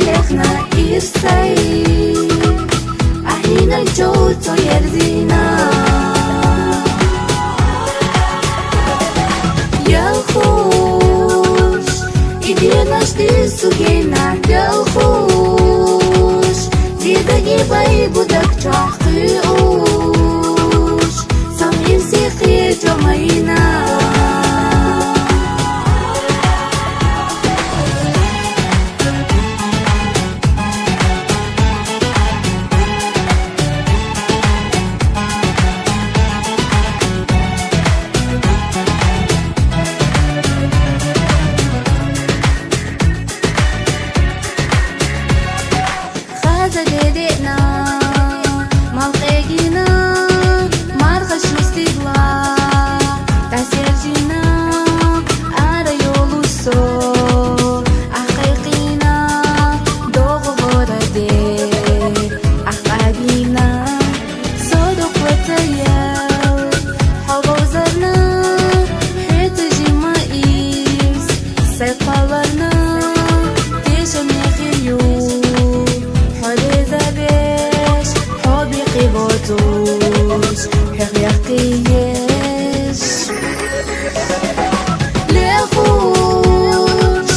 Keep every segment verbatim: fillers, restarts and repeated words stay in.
Лехна ирсай, ахинал чоцо ерзина. Ялхуш, идинаш дисугена ялхуш. Дидаги бай будаг чахкы уш. Сам ирси хи чомайна. Хаза дедена, малкъегина, марха шустигла, тасержина, ара ёлусо, ахкъекъина, догъу гъораде, ахкъагина, содукъ ватаял, хьавалзарна, хьетажима ирс, сайкъаларна, теша мехию, хьорезабеш, хьобихъи вотуш, хьехъяхъиеш. Лехуш,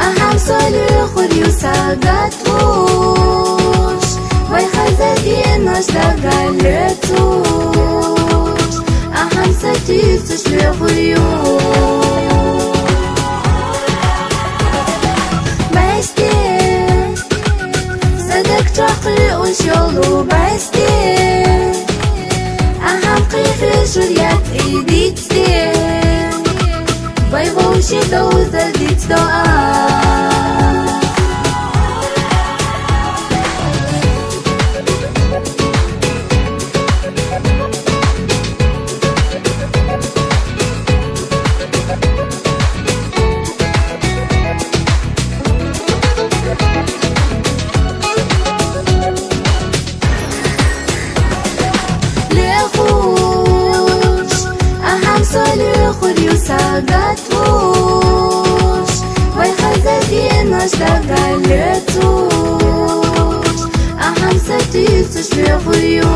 ахам солихур ю сагат луш, вай хаза динош дага лецуш, ахам сатисуш лехур ю. Басте, садак чахъы уш ёлу басте, ахам къихи шур ят идитсте. Вай вовши доуза дицдоа. Лехуш, ахам солихур ю сагат луш, вай хаза динош дага лецуш, ахам сатисуш лехур ю.